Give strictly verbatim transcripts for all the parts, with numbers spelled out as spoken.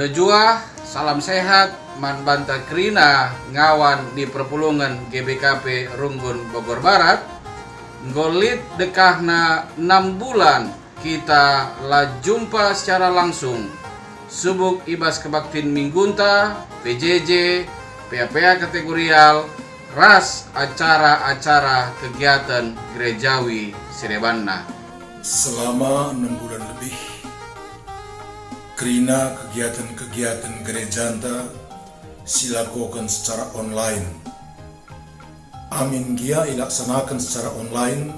Mejuah, salam sehat man banta kerina ngawan ni perpulungen G B K P Runggun Bogor Barat. Enggo lit dekahna enam bulan kita la jumpa secara langsung, subuk i bas kebaktin minggunta, P J J, pea-pea kategorial, ras acara-acara kegiatan gerejawi si debanna. Selama enam bulan lebih, kerina kegiatan-kegiatan gerejanta silakoken secara online. Amin gia ilaksanaken secara online,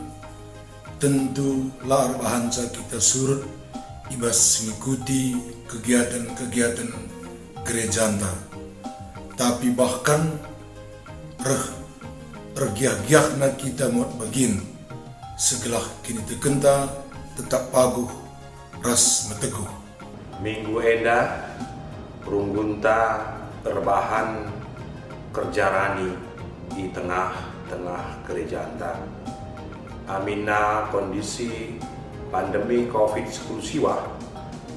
tentu la erbahanca kita surut i bas ngikuti kegiatan-kegiatan gerejanta, tapi bahkan reh ergiah-giahna kita muat bagin, segelah kinitekenta tetap paguh ras meteguh. Minggu enda, runggunta erbahan kerja rani i tengah-tengah gerejanta. Aminna kondisi pandemi covid sepuluh siwah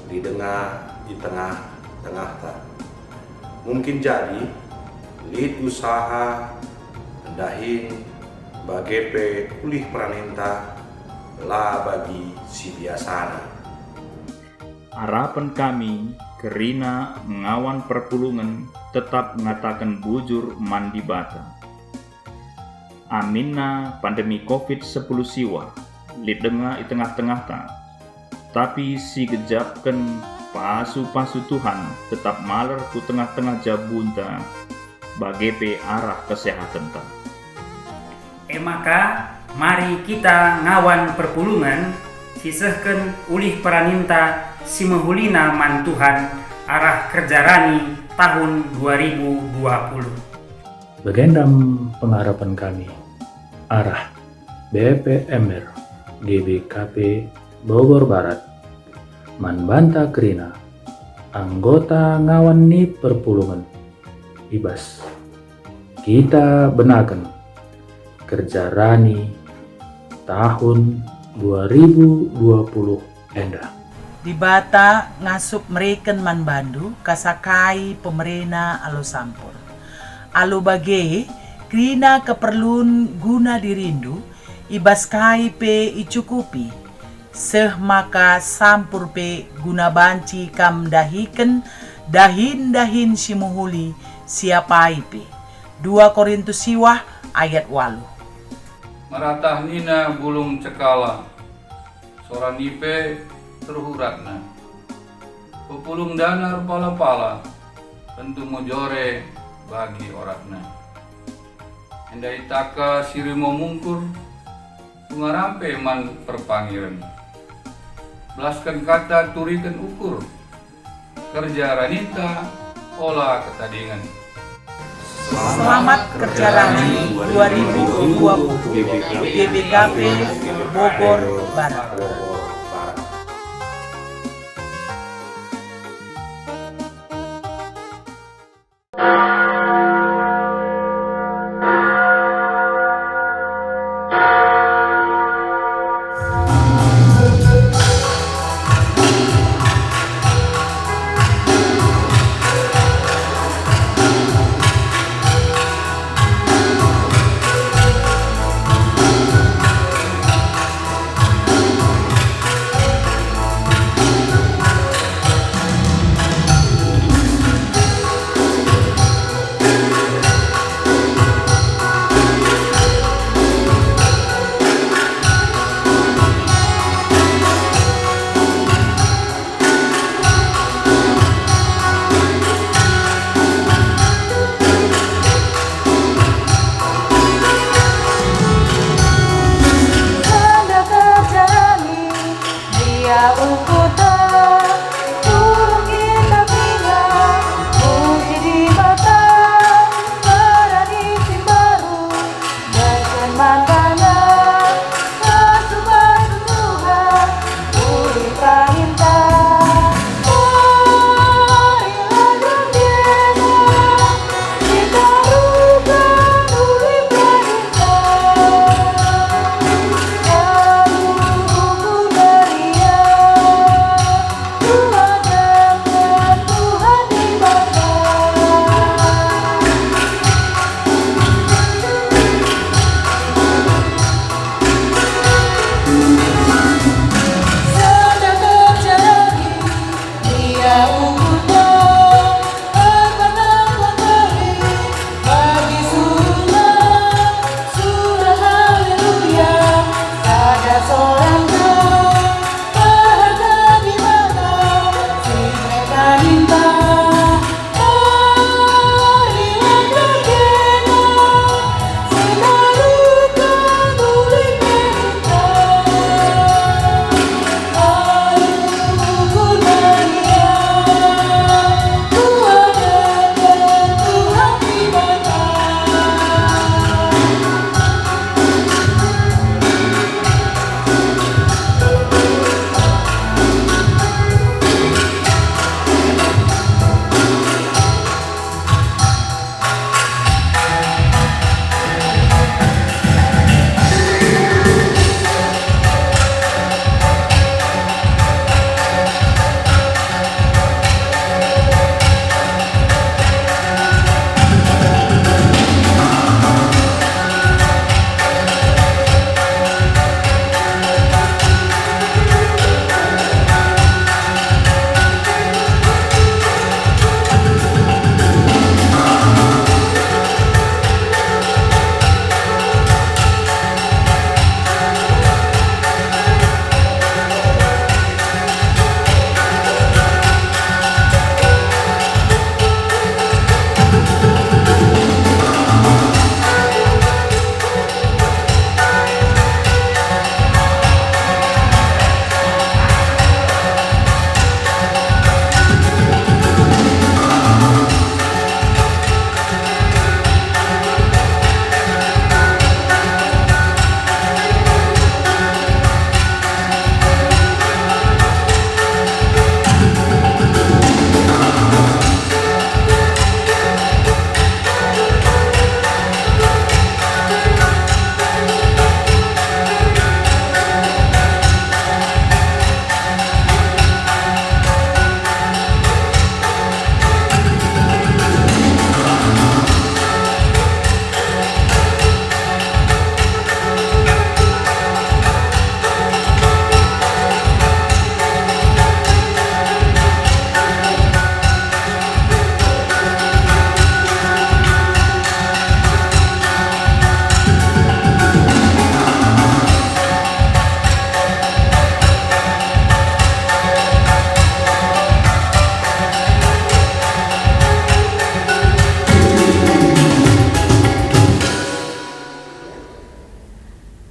lit denga i tengah-tengahta. Mungkin jadi lit usaha ndahin bage pe ulih peraninta la bagi si biasana. Arapen kami kerina ngawan perpulungen tetap ngataken bujur man Dibata. Aminna pandemi covid sepuluh siwah lit denga i tengah-tengahta, tapi si gejapken pasu-pasu Tuhan tetap maler ku tengah-tengah jabunta, bage pe arah kesehatenta. E maka, mari kita ngawan perpulungen sisehken ulih peraninta si mehulina man Tuhan arah kerja rani tahun dua ribu dua puluh. Bagenda me pengarapen kami arah B P M R G B K P Bogor Barat man banta kerina anggota ngawan ni perpulungen i bas kita benaken kerja rani tahun dua ribu dua puluh enda. Dibata ngasup mereken man bandu kasakai pemerena alu sampur. Alu bage, kerina keperlun guna dirindu, i bas kai pe icukupi, seh maka sampur pe guna banci kam ndahiken dahin-dahin si mehuli si apai pe. Dua Korintus siwah ayat waluh. Meratah nina bulung cekala, sora nipe teruh uratna. Pepulung dana erpala-pala, tentu mejore bagi oratna. Enda itaka si rimo mungkur, tunga rampe man perpangiren. Belasken kata turiken ukur, kerja raninta ola ketadingen. Selamat Kerja Rani dua ribu dua puluh, G B K P Bogor Barat.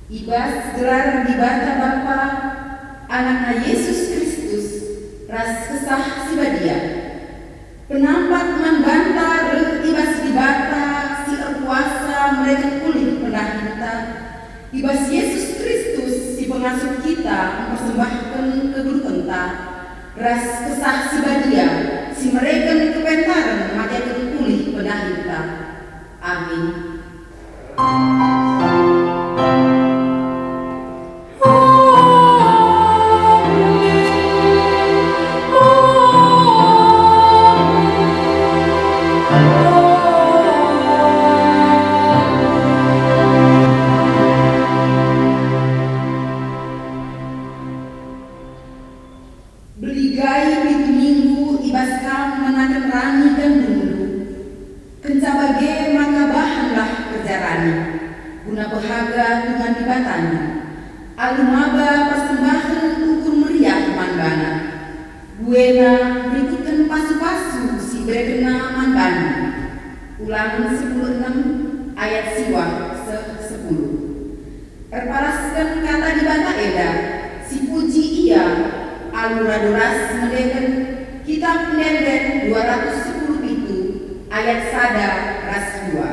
I bas gelar Dibata Bapa, AnakNa Jesus Kristus, ras Kesah Si Badia. Penampat man banta reh i bas Dibata si erkuasa mereken ulih pendahinta, i bas Jesus Kristus si pengasup kita mpersembahken kegeluhenta, ras Kesah Si Badia si mereken kepentaren makeken ulih pendahinta. Amin. Beligai pitu minggu i bas kam ngenaken rani gandumndu. Kenca bage maka bahanlah kerja rani, guna pehaga Tuhan Dibatandu, alu maba persembahen ukur meriah man baNa. Buena rikutken pasu-pasu si iberekenNa man bandu. Ulangen sepuluh enem ayat siwah seh sepuluh. Erpalasken kata Dibata enda, sipuji Ia alu radu ras ngendeken Kitap Ende-enden dua ratus sepuluh pitu ayat sada ras dua.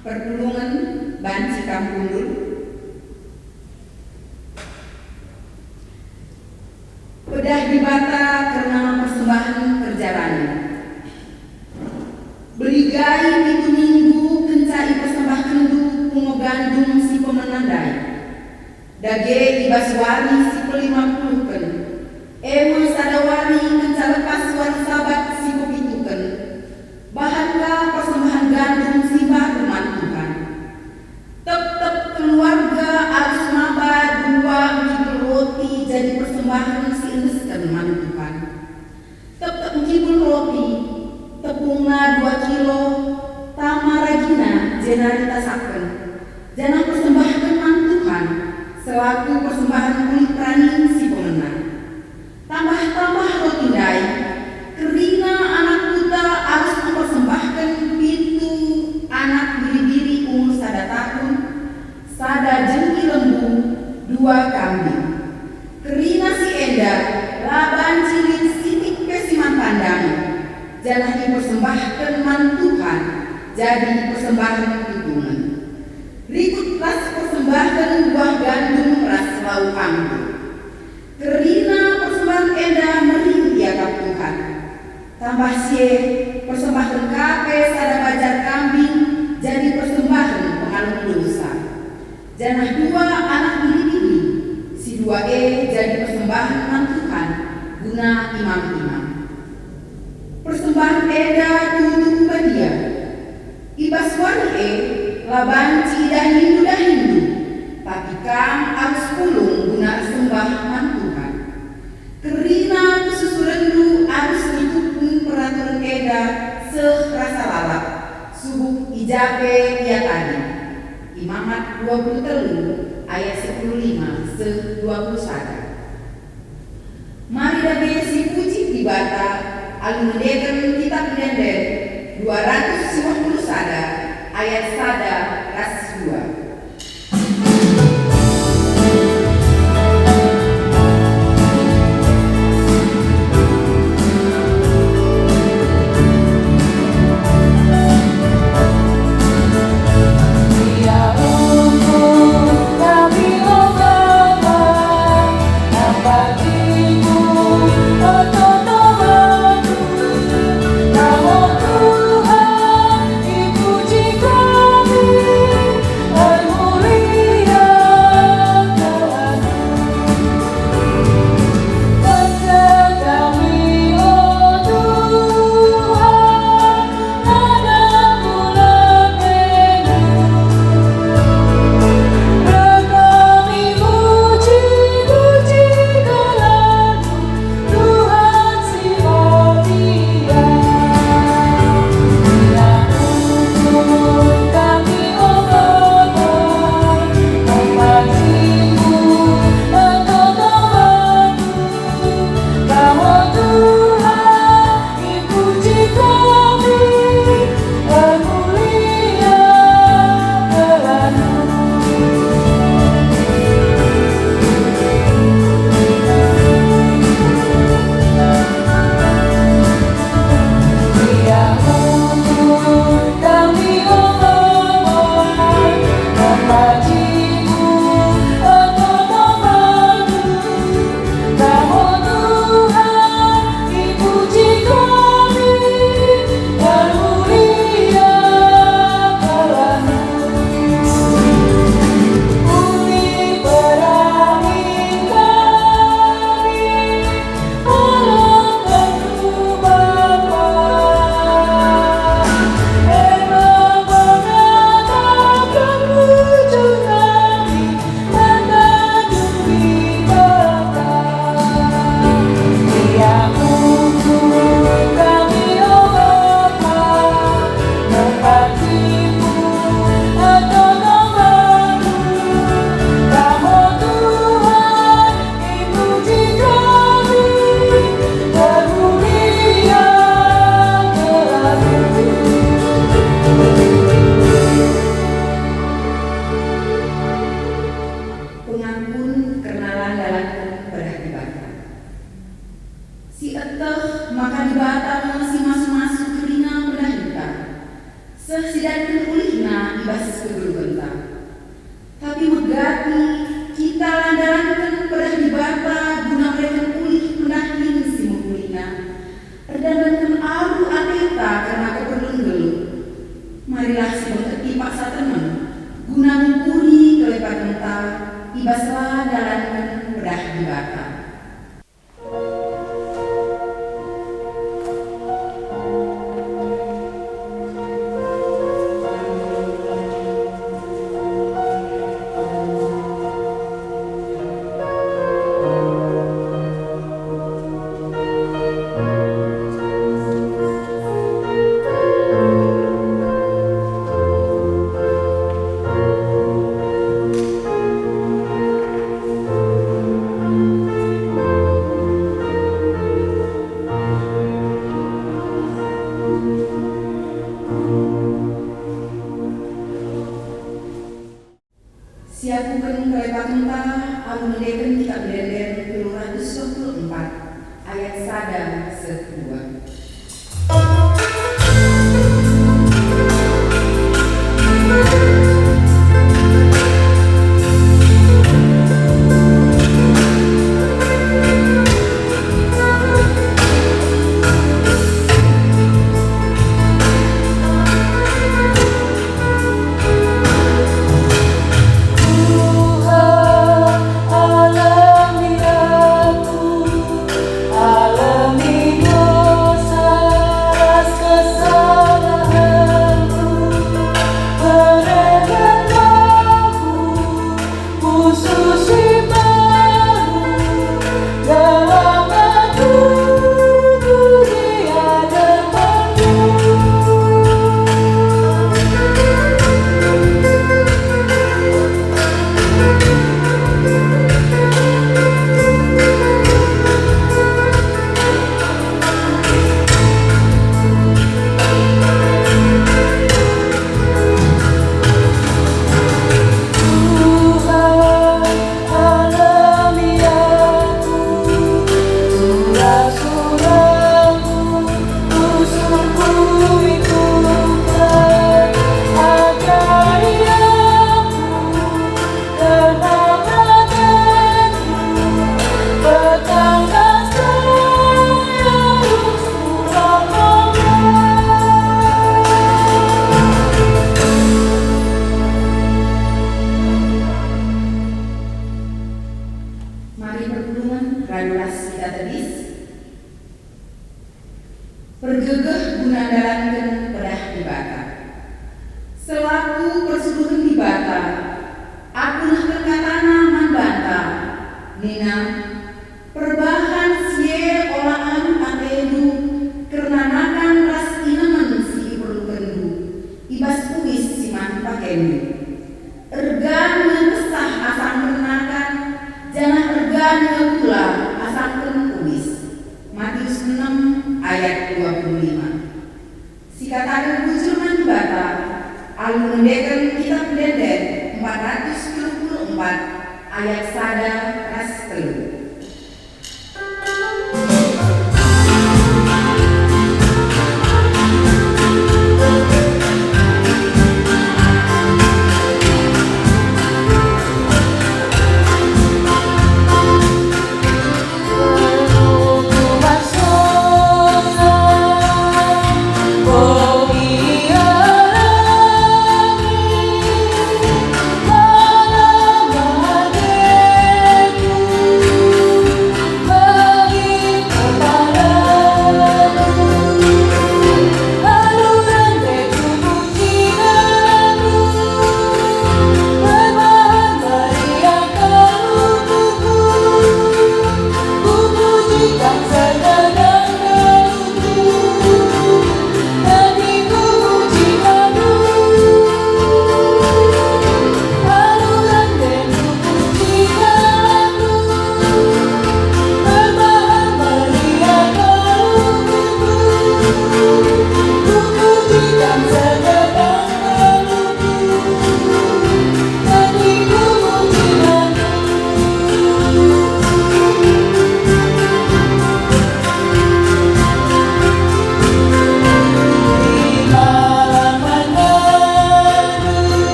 Perpulungen banci kam kundul. Pedah Dibata kerna persembahen kerja rani. Beligai pitu minggu kenca ipersembahkenndu pungo gandum si pemena ndai. Dage i bas wari si pelima puluhken, e me sada wari kenca lepas wari Sabat si pepituken, bahanka persembahen gandum si mbaru man Tuhan. Tep-tep keluarga arus maba dua ngkibul roti jadi persembahen si endesken man Tuhan. Tep-tep ngkibul roti, tepungna dua kilo, tama ragina jenari tasapken, janah persembahken man Tuhan selaku persembahen ulih peranin si pemena. Tambah-tambah roti ndai, kerina anak kuta arus mpersembahken pitu anak biri-biri umur sada tahun, sada jengki lembu, dua kambing. Kerina si enda la banci lit sitik pe si man pandangen, janah ipersembahken man Tuhan jadi persembahen pitungen. Rikut ras persembahen buah gandum ras lau anggur. Kerina persembahen enda meriah iakap Tuhan. Tambah si e, persembahken ka pe sada bajar kambing jadi La banci idahindu dahindu, tapi kam arus pulung guna ersembah man Tuhan. Kerina kesusurenndu arus ngikutken peraturen enda seh rasa lalap, subuk i ja pe ia tading. Imamat dua puluh telu ayat sepuluh lima seh dua puluh sada. Mari dage sipuji Dibata alu ngendeken Kitap Ende-enden dua ratus lima puluh sada ayat sada ras dua. Pengampun kerna la ndalanken pedah Dibata. Sieteh maka Dibata me si masu-masu kerina pedahenta, seh sidatken ulihna i bas kegeluhenta. Tapi megati kita la ndalanken pedah Dibata guna mereken ulih pendahin si mehulina, erdandanken alu ateta kerna keperlun geluh. Marilah sibengketi paksa teneng guna ngumpuli kelepakenta i bas la ndalanken pedah Dibata. Siakuken kelepakenta alu ngendeken Kitap Ende-enden telu ratus dua puluh empat ayat sada seh dua. Tuhan, alemi aku, alemi dosa. Selaku persuruhen Dibata, aku nehken katana man banta, nina, "Perbahan si e ola alu atendu kerna nakan ras inemen si iperlukenndu i bas uis si man pakenndu. Ergan nge kesah asangken nakan, janah ergan nge kula asangken uis." Matius enem ayat dua puluh lima. Sikataken bujur man Dibata, alu ngendeken Kitab Ende-enden empat ratus telu puluh empat ayat sada ras telu.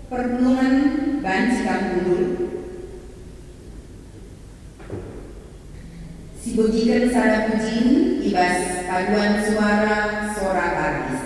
Perpulungen banci kam kundul. Sibegiken sada pujin i bas paduan suara sora paradis.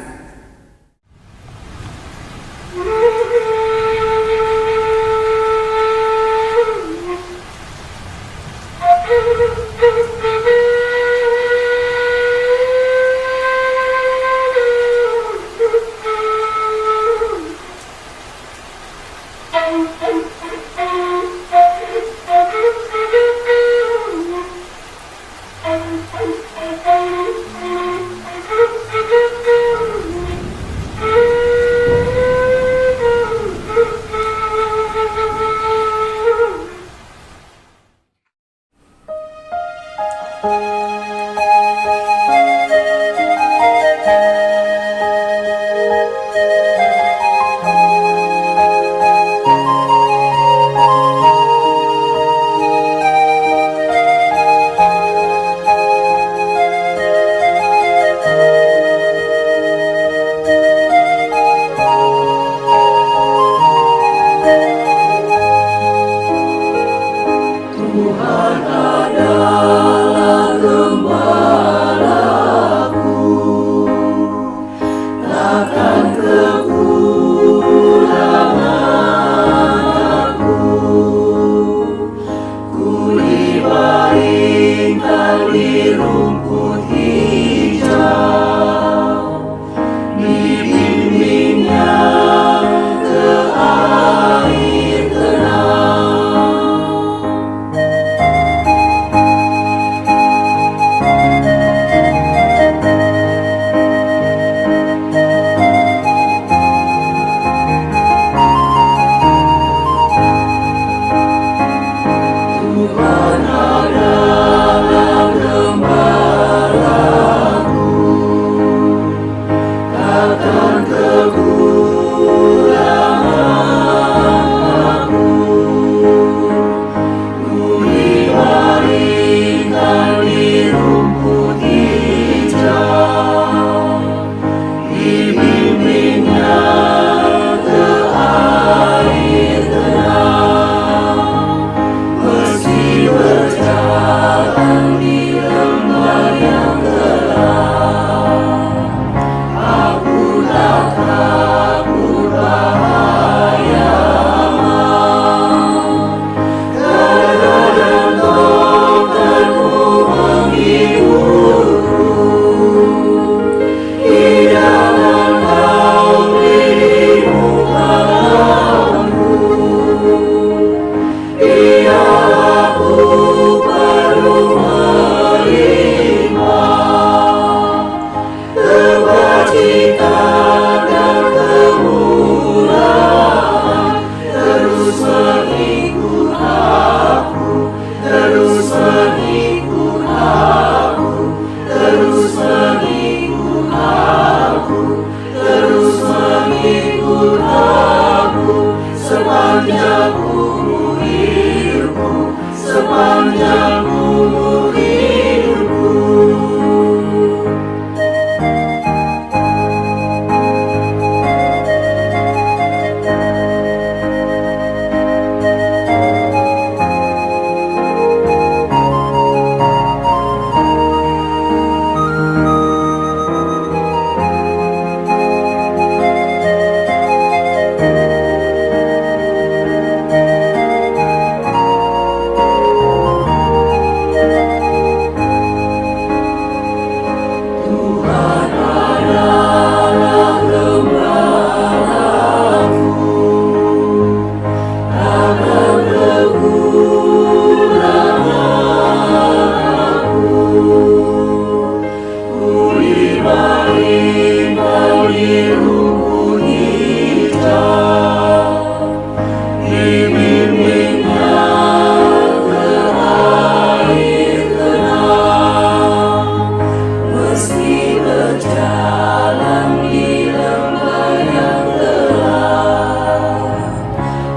Sepanjang umur hidupku.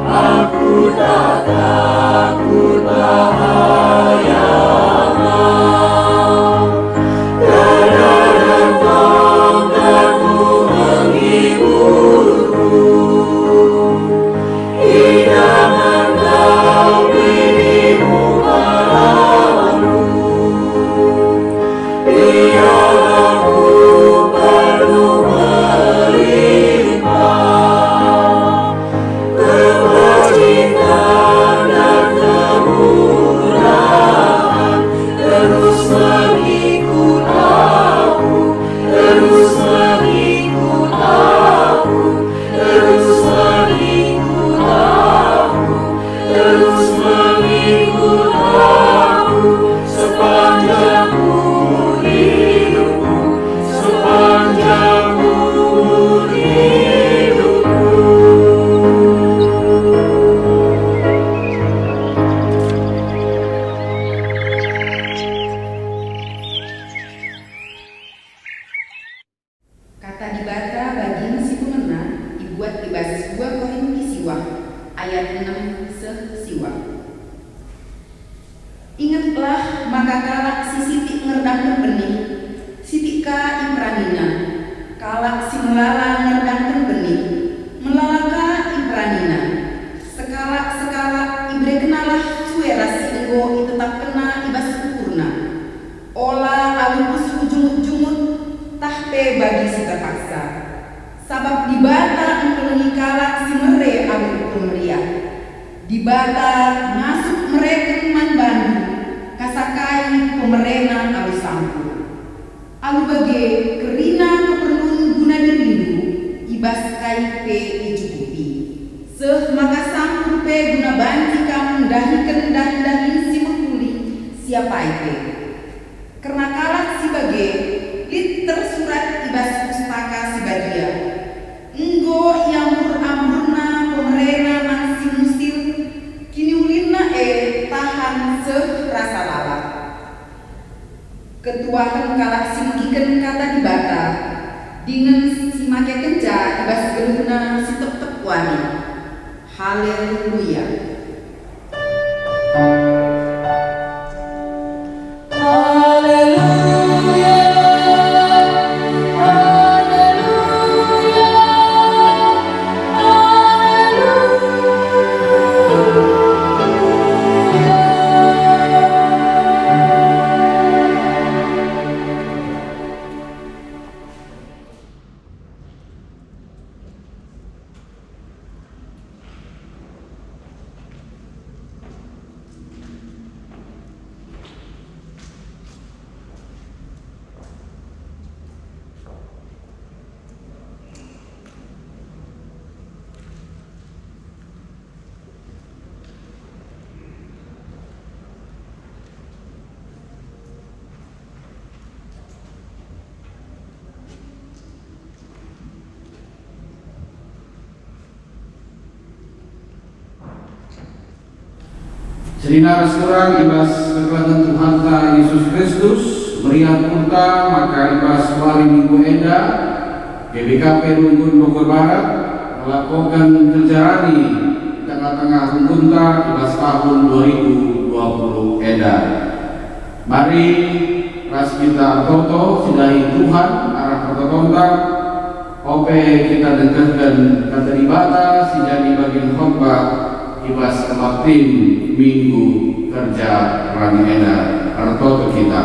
Aku tak takut bahaya. Kedarat tongkatmu menghiburku. Hidangan kau beri muka aku. Ia aku penuh melimpah. Kebajikan dan kemurahan terus mengikut aku, terus mengikut aku, terus mengikut aku, terus mengikut aku, sepanjang umur hidupku, sepanjang umur hidupku. Kata Dibata bagin si pemena ibuat i bas dua Korintus siwah ayat enem seh siwah. Ingetlah maka kalak si sitik ngerdahken benih, sitik ka iperanina. Kalak si melala ngerdahken benih, melala ka iperanina. Sekalak-sekalak iberekennalah sue ras si enggo itetapkenna i bas ukurna. Ola alu pusuh jungut-jungut, tah pe bagi si terpaksa. Sabap Dibata engkelengi kalak si mere alu ukur meriah. Dibata ngasup mereken man bandu, kasakai pemerena alu sampur. Alu bage kerina keperlun guna dirindu, i bas kai pe icukupi. Seh maka sampur pe guna banci kam ndahiken dahin-dahin si mehuli, si apai pe. Kerna kalak si bage, lit tersurat i bas Pustaka Si Badia, "Enggo iambur-amburna pemerena man si musil, kiniulinna e tahan seh rasa lalap." Ketuahen kalak si megiken Kata Dibata, dingen si makekenca i bas geluhna si tep-tep wari. Haleluya! Haleluya, haleluya, haleluya. Senina ras turang i bas kekelengen Tuhanta Yesus Kristus, meriah ukurta maka i bas wari Minggu enda, G B K P Runggun Bogor Barat melakoken kerja rani tanggal tengah-tengah runggunta i bas tahun dua ribu dua puluh enda. Mari ras kita ertoto sidahi Tuhan arah pertotonta, ope kita nengkehken Kata Dibata si jadi bagin khotbah i bas kebaktin Minggu Kerja Rani enda. Ertoto kita.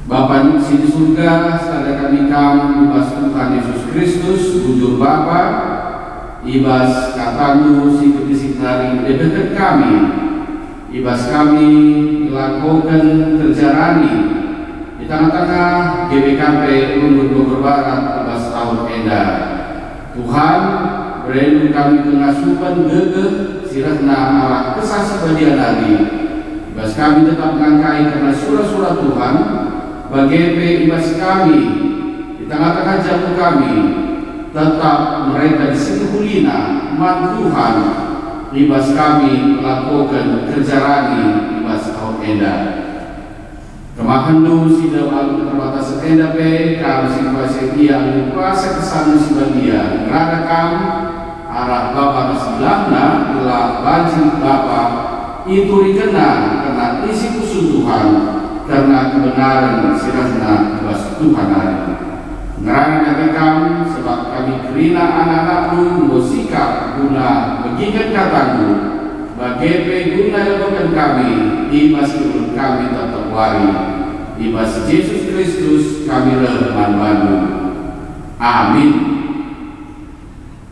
Bapa si di surga, sada kami Kam i bas Tuhan Yesus Kristus, bujur Bapa, i bas KataNdu si erkiteken nari idedehken kami, i bas kami ngelakoken kerja rani i tengah-tengah G B K P Runggun Bogor Barat i bas tahun enda. Tuhan, bereNdu kami pengasupen gegeh si rehna arah Kesah Si Badia nari. I bas kami tetap ngangkai kerna sura-sura Tuhan, bage pe i bas kami, i tengah-tengah jabu kami, tetap mereken si mehulina man Tuhan, i bas kami ngelakoken kerja rani i bas tahun enda. KemahenNdu si dem alu keterbatasen enda pe Kam si kuasai ia alu kuasa KesahNdu si Badia. Ngerana Kam arah Bapa ras ilahNa, gelah banci Bapa iturikenna kerna isi pusuh Tuhan, kerna kebenaren si rehna i bas Tuhan nari. Ngerana dage Kam, sabap kami kerina anak-anakNdu enggo sikap guna megiken kataNdu, bage pe guna ialoken kami i bas kegeluhen kami tep-tep wari. I bas Jesus Kristus kami reh man baNdu. Amin.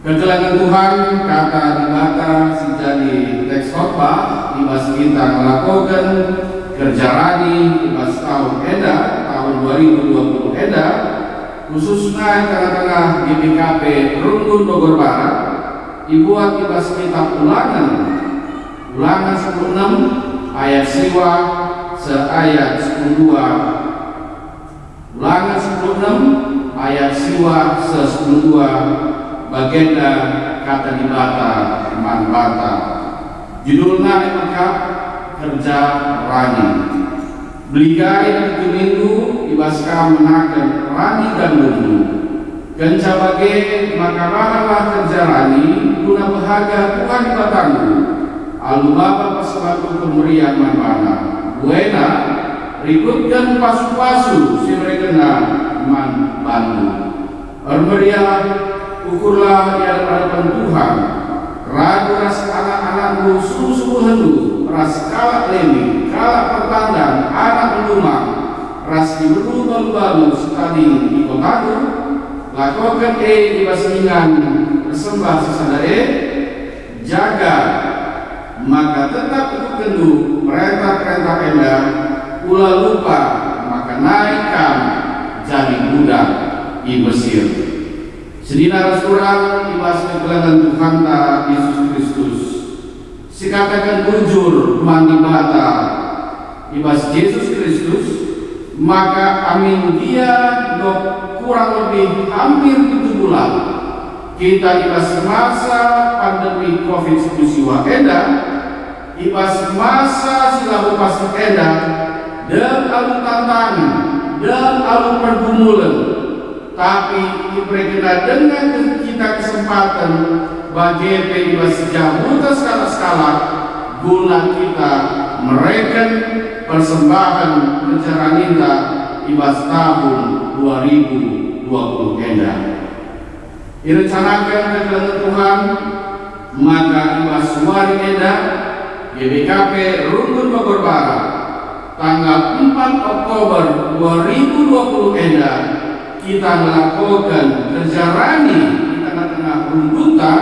Kekelengen Tuhan, Kata Dibata si jadi teks khotbah i bas kita ngelakoken kerja rani i bas tahun enda, tahun dua ribu dua puluh enda, khususna i tengah-tengah G B K P Runggun Bogor Barat, ibuat i bas Kitap Ulangen, Ulangen sepuluh enem ayat siwah seh ayat sepuluh dua. Ulangen sepuluh enem ayat siwah seh sepuluh dua, bagenda Kata Dibata man banta. Judulna e mekap Kerja Rani. Beligai pitu minggu i bas kam menaken rani gandumndu. Kenca bage maka bahanlah kerja rani guna pehaga Tuhan Dibatandu, alu baba persembahen ukur meriah man baNa. Buena, rikutken pasu-pasu si iberekenNa man bandu. Ermeriah, ukurlah i adep-adepen Tuhan, radu ras anak-anakndu, suruh-suruhenndu, ras kalak Lewi, kalak perpandan, anak melumang, ras diberu balu-balu si tading i kotandu. Lakoken e i bas ingan ersembah si sada e. Jaga maka tetap ikutkenndu perentah-perentah enda, ula lupa maka nai kam jadi budak i Mesir. Senina ras turang i bas kekelengen Tuhanta Jesus Kristus, sikataken bujur man Dibata i bas Jesus Kristus, maka amin gia doh kurang lebih hampir pitu bulan kita i bas masa pandemi covid sepuluh siwa enda, i bas masa si labo pasti enda, dem alu tantangen, dem alu pergumulen, tapi iberekenNa denga ke-, kita kesempaten, bage pe i bas jabuta sekalak-sekalak, guna kita mereken persembahen kerja raninta i bas tahun dua ribu dua puluh enda. Irencanaken kekelengen Tuhan, maka i bas wari enda, G B K P Runggun Bogor Barat, tanggal empat Oktober dua ribu dua puluh enda, kita ngelakoken kerja rani i tengah-tengah runggunta,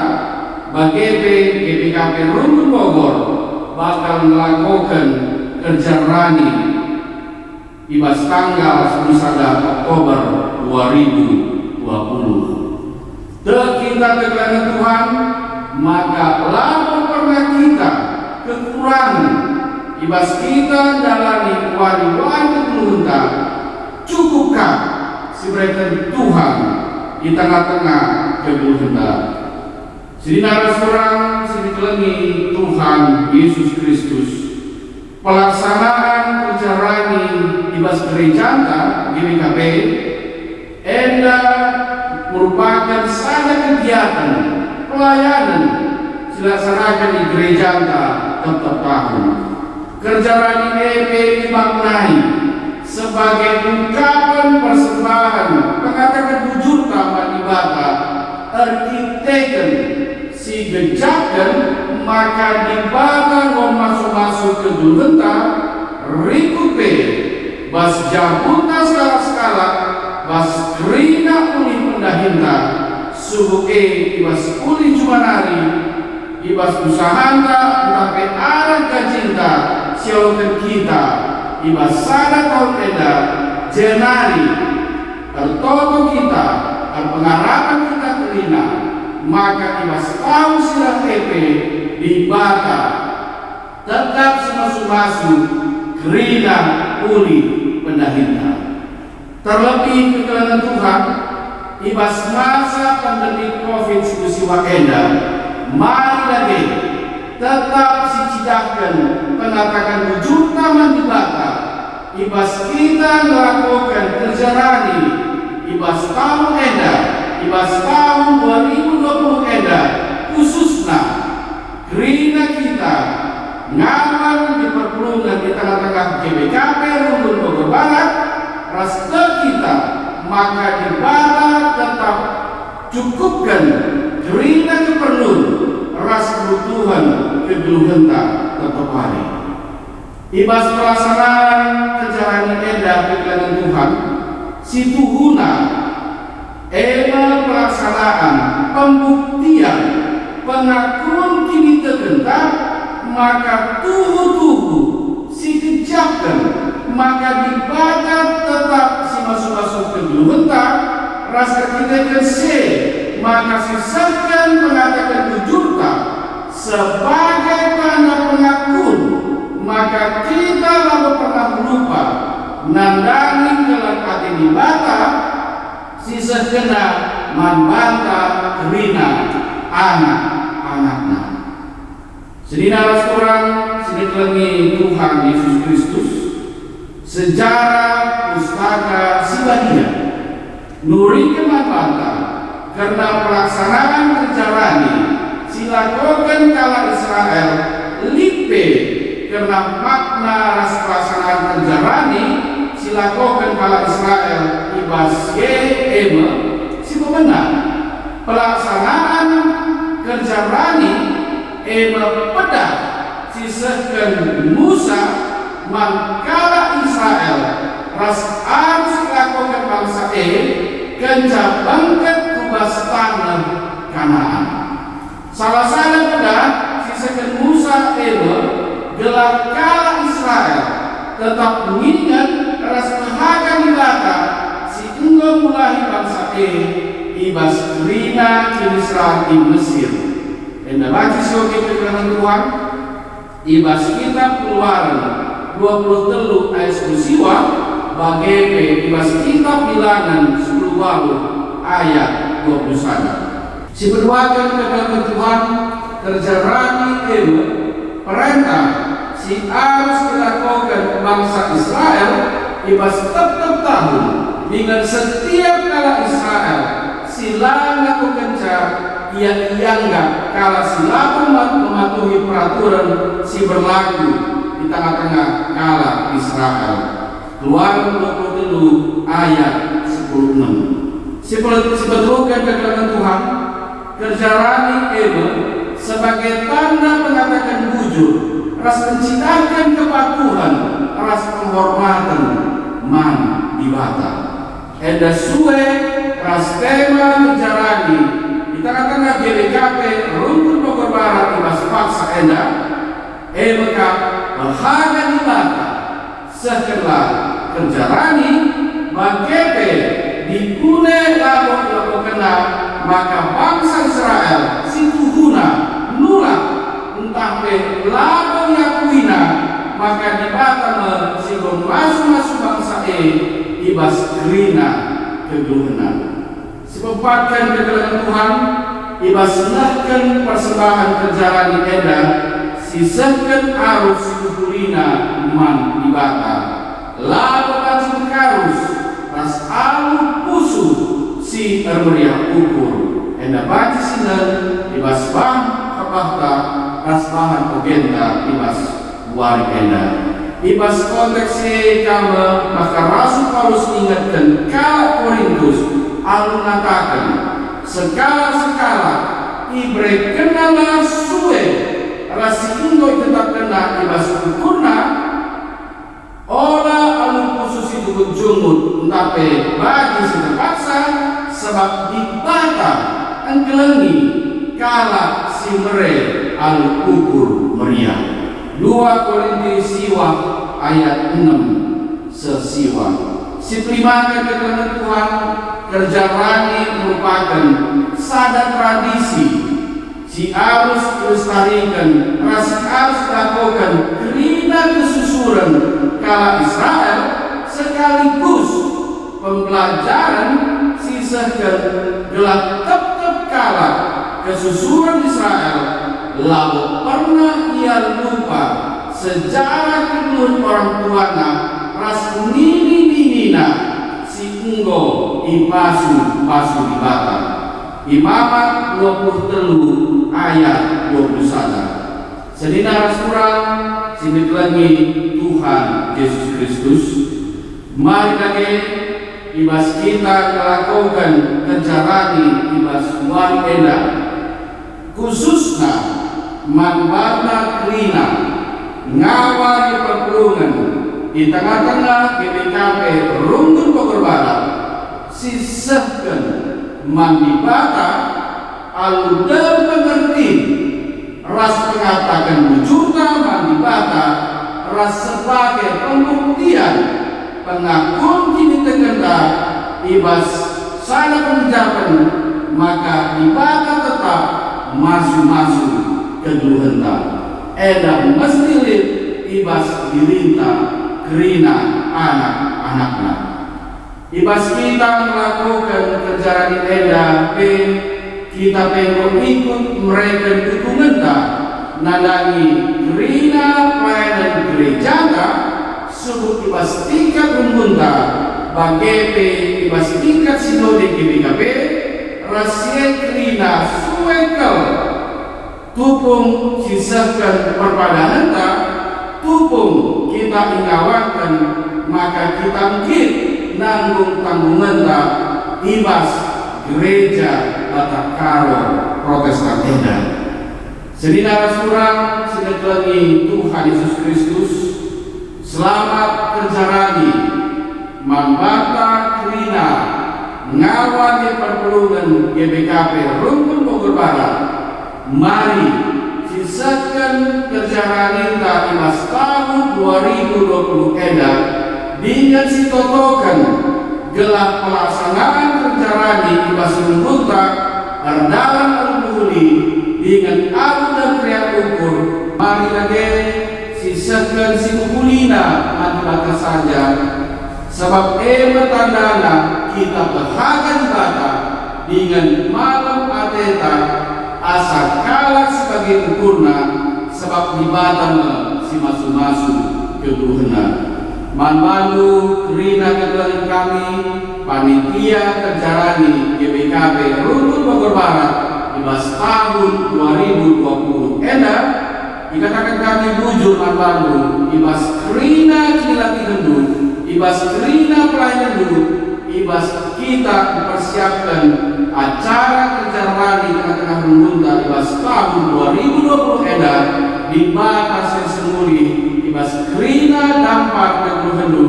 bage pe G B K P Runggun Bogor bakal ngelakoken kerja rani i bas tanggal sepuluh sada Oktober dua ribu dua puluh. Tek kita kekelengen Tuhan, maka labo pernah kita kekurangen i bas kita ndalani wari-wari kegeluhenta. Cukup kap si ibereken Tuhan i tengah-tengah kegeluhenta. Senina ras turang si ikelengi Tuhan Jesus Kristus, pelaksanaan kerja rani i bas gerejanta G B K P enda merupaken sada kegiaten pelayanen Dilaksanaken i gerejanta tep-tep tahun. Kerja rani e pe imaknai sebagai ungkapen persembahen pengataken bujurta man Dibata erkiteken si gejapken maka Dibata enggo masu-masu kegeluhenta, rikut pe bas jabunta sekalak-sekalak, bas kerina ulih pendahinta, subuk e i bas ulih juma nari, i bas usahanta ntah pe arah gajinta si ialoken kita i bas sada tahun enda, jenari ertoto kita, erpengarapen kita kerina, maka i bas tahun si reh e pe Dibata tetap si masu-masu kerina ulih pendahinta. Terlebih kekelengen Tuhan, i bas masa pandemi covid siwa enda, mari dage tetap sicidahken pengataken bujurta man Dibata, i bas kita ngelakoken kerja rani, i bas tahun enda, i bas tahun dua ribu dua puluh enda, khususna kerina kita ngawan diperpulungen i tengah-tengah G B K P Runggun Bogor Barat, ras tek kita maka Dibata tetap cukupken kerina keperlun ras kebutuhen kegeluhenta tep-tep wari. I bas pelaksanaan kerja rani enda kekelengen Tuhan, si tuhuna e me pelaksanaan pembuktian pengakun kinitekenta maka tuhu-tuhu si gejapken maka Dibata tetap si masu-masu kegeluhenta ras erkiteken si e maka sisehken pengataken bujurta sebagai tanda pengakun maka kita labo pernah lupa nandangi keleng ate Dibata si sehkenNa man banta kerina anak-anakNa. Senina ras turang si ikelengi Tuhan Yesus Kristus, sejarah Pustaka Si Badia nuriken man banta kerna pelaksanaan kerja rani si ilakoken kalak Israel, lit pe kerna makna ras pelaksanaan kerja rani si ilakoken kalak Israel i bas si e, e me si pemena. Pelaksanaan kerja rani e me pedah si sehken Musa man kalak Israel ras arus ilakoken bangsa e kenca bengket ku bas taneh Kanaan. Salah sada pedah si sehken Musa e me gelah kalak Israel tetap nginget ras pehaga Dibata si enggo mulahi bangsa e i bas kerina kiniseran i Mesir. Enda banci sioge kekelengen Tuhan i bas Kitab Keluaren dua puluh telu ayat sepuluh siwa, bage pe i bas Kitab Bilangen sepuluh waluh ayat dua puluh sada. Sipeduaken kekelengen Tuhan, kerja rani e me perentah si arus ilakoken bangsa Israel i bas tep-tep tahun, dingen setiap kalak Israel si la ngelakokenca, ia ianggap kalak si labo mat-, mematuhi peraturen si berlaku i tengah-tengah kalak Israel. Keluaren dua puluh telu ayat sepuluh enem. Sipel-, sipeteruken kekelengen Tuhan, kerja rani e me sebagai tanda pengataken bujur ras encidahken kepatuhen ras penghormaten man Dibata. Enda sue ras tema kerja rani i tengah-tengah G B K P Runggun Bogor Barat i bas paksa enda, e me kap pehaga Dibata, sehkenlah kerja rani, bage pe dikune labo ilakokenna, maka bangsa Israel si tuhuna nulak ntah pe labo iakuina maka Dibata me si enggo masu-masu bangsa e i bas kerina kegeluhenna. Sipempatken kekelengen Tuhan i bas nehken persembahen kerja rani enda, sisehken arus si tuhu kerina man Dibata, labo banci mekarus ras alu pusuh si ermeriah ukur. Enda banci sinen i bas bah Tahta ras bahan ogenta i bas wari enda. I bas konteks si e ka me maka Rasul Paulus ngingetken kalak Korintus alu ngataken, "Sekalak-sekalak iberekenna la sue ras si enggo itetapkenna i bas ukurna, ola alu pusuh si junggut-junggut, ntah pe bagi si terpaksa, sabap Dibata engkelengi kalak si mere alu ukur meriah." Dua Korintus siwa ayat enem seh siwa. Sipelimaken kekelengen Tuhan, kerja rani merupaken sada tradisi si arus ilestariken ras si arus ilakoken kerina kesusuren kalak Israel, sekaligus pembelajaren si isehken gelah tep-tep kalak kesusuren Israel labo pernah ia lupa sejarah kegeluhen orang tuana ras nini-ninina si enggo ipasu-pasu Dibata. Imamat dua puluh telu ayat dua puluh sada. Senina ras turang si ikelengi Tuhan Jesus Kristus, mari dage i bas kita ngelakoken kerja rani i bas wari enda, khususna man banta kerina ngawan perpulungen i tengah-tengah G B K P Runggun Bogor Barat, si isehken man Dibata alu dem pengertin ras pengataken bujurta man Dibata ras sebagai pembuktian pengakun kinitekenta i bas sada pengejapen maka Dibata tetap masu-masu kegeluhenta. Enda mesti lit i bas dirinta kerina anak-anakna. I bas kita ngelakoken kerja rani enda pe, kita pe enggo ikut mereken dukungenta nandangi kerina pelayanan gerejanta, subuk i bas tingkat runggunta, bage pe i bas tingkat sinode G B K P, ras si e kerina sue kal tupung si isehken perpadanenta, tupung kita ingawanken maka kita nggit nanggung tanggungenta i bas Gereja Batak Karo Protestan enda. Senina ras turang si ikelengi Tuhan Yesus Kristus, selamat kerja rani man banta kerina ngawan perpulungen G B K P Runggun Bogor Barat. Mari sisehken kerja raninta i bas tahun dua ribu dua puluh enda dingen sitotoken gelah pelaksanaan kerja rani i bas runggunta erdalan alu mehuli dingen alu dem teriak ukur. Mari dage sisehken si mehulina man Dibata saja, sabap e me tandana kita pehaga Dibata dingen malem ateta asa kalak si bage ukurna, sabap Dibata me si masu-masu kegeluhenna. Man bandu kerina kekelengen kami, panitia kerja rani G B K P Runggun Bogor Barat i bas tahun dua ribu dua puluh enda, ikataken kami bujur man bandu i bas kerina kinilatihenndu, i bas kerina pelayanenndu, i bas kita mpersiapken acara kerja rani tengah-tengah runggunta i bas tahun dua ribu dua puluh enda, Dibata si ersemulih i bas kerina dampar kegeluhenndu,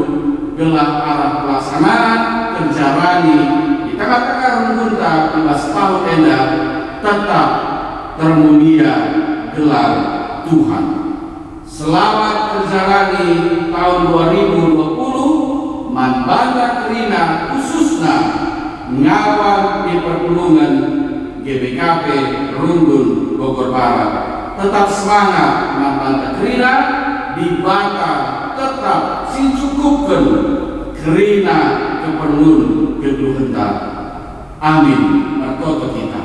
gelah arah pelaksanaan kerja rani i tengah-tengah runggunta i bas tahun enda tetap termulia gelar Tuhan. Selamat kerja rani tahun dua ribu dua puluh man banta kerina, khususna ngawan di perpulungen G B K P Runggun Bogor Barat. Tetap semangat man banta kerina, Dibata tetap si ncukupken kerina keperlun kegeluhenta. Amin. Ertoto kita.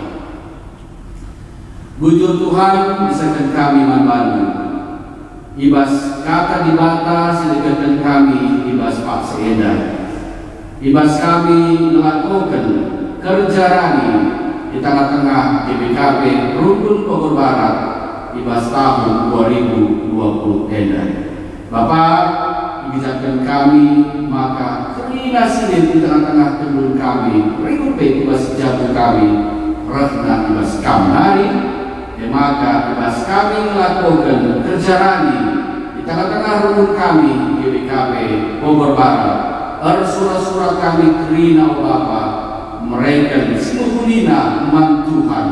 Bujur Tuhan, isehken kami man bandu. I bas Kata Dibata si iberekenken kami i bas paksa enda, i bas kami ngelakoken kerja rani i tengah-tengah G B K P Rungkun Bogor Barat i bas tahun dua ribu dua puluh enda. Bapa, ibejaken kami maka kerina si lit i tengah-tengah teruhen kami, rikut pe i bas jabu kami, rehna i bas Kam nari, e maka i bas kami ngelakoken kerja rani i tengah-tengah rungkun kami G B K P Bogor Barat, ersura-sura kami kerina, o Bapa, mereken si mehulina man Tuhan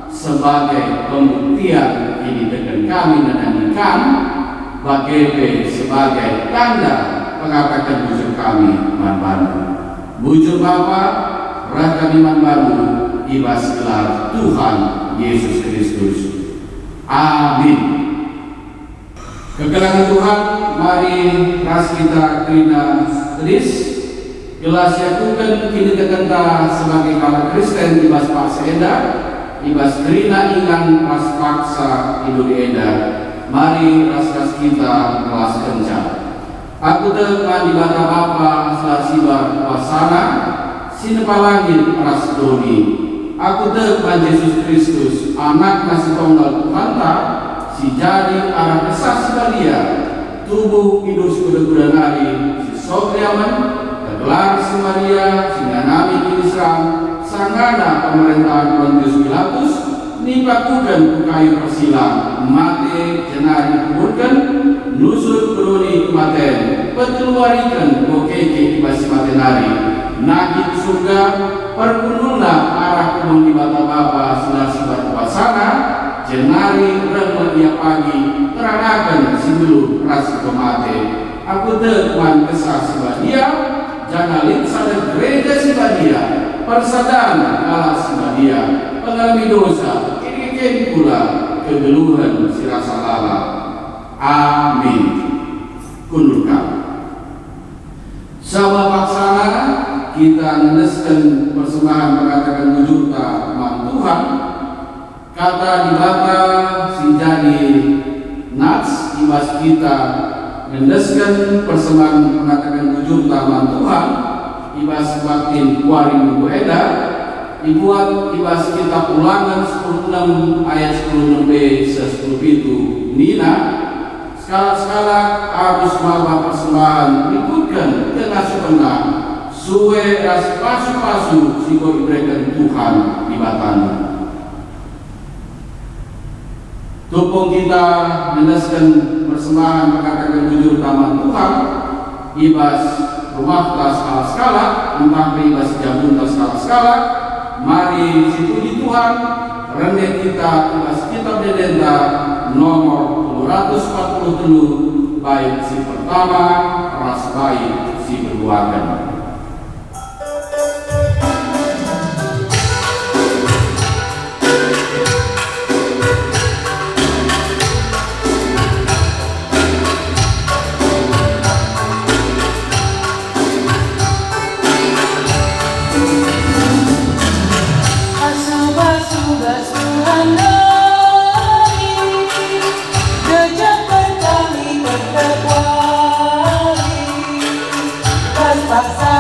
sebagai pembuktian kiniteken kami nandangi Kam, bage pe sebagai tanda pengataken bujur kami man Bandu. Bujur Bapa, reh kami man Bandu i bas gelar Tuhan Yesus Kristus. Amin. Kekelengen Tuhan, mari ras kita kerina tedis, gelah siakuken kinitekenta sebagai kalak Kristen i bas paksa enda, i bas kerina ingan ras paksa i doni enda. Mari ras-ras kita ngelaskenca. Aku tek man Dibata Bapa si la sibar kuasana, si nepa langit ras doni. Aku tek man Jesus Kristus, AnakNa si Tonggal Tuhanta, si jadi arah Kesah Si Badia, tubuh idur si kuda-kuda nari, si sot riamen, ergelar si Maria, si nganami kiniseran, sangana pemerentahen Pontius Pilatus, nipakuken ku kayu persilang, mate, jenari ikuburken, nusur ku doni kematen, peteluwariken enggo keke i bas si mate nari, nahi ku Surga, perkundulna arah kubung Dibata Bapa si la sibar kuasana, jenari reh me Ia pagi, ngeranaken si nggeluh ras si pemate. Aku tek man Kesah Si Badia, janah lit sada Gereja Si Badia, persadan kalak si badia, pengalemi dosa, kiniken kula, kegeluhen si rasa lalap. Amin. Kundul kam. Saba paksana kita ngendesken persembahen pengataken bujurta man Tuhan. Kata Dibata si jadi nats i bas kita ngendesken persembahen pengataken bujurta man Tuhan i bas baktin kuari minggu enda, ibuat i bas Kitab Ulangen sepuluh enem ayat sepuluh enem b seh sepuluh pitu nina, "Sekalak-sekalak arus maba persembahen rikutken kengasupenna, sue ras pasu-pasu si enggo ibereken Tuhan Dibatandu." Tupung kita ngendesken persembahen pengataken bujurta man Tuhan, i bas rumahta sekalak-sekalak, ntah pe i bas jabunta sekalak-sekalak, mari sipuji Tuhan, rende kita i bas Kitab Ende-Endenta nomor telu ratus empat puluh telu, bait si pertama ras bait si peduaken. Asu-asu bas Tuhan nari, gejap kami berkecuali, bas paksa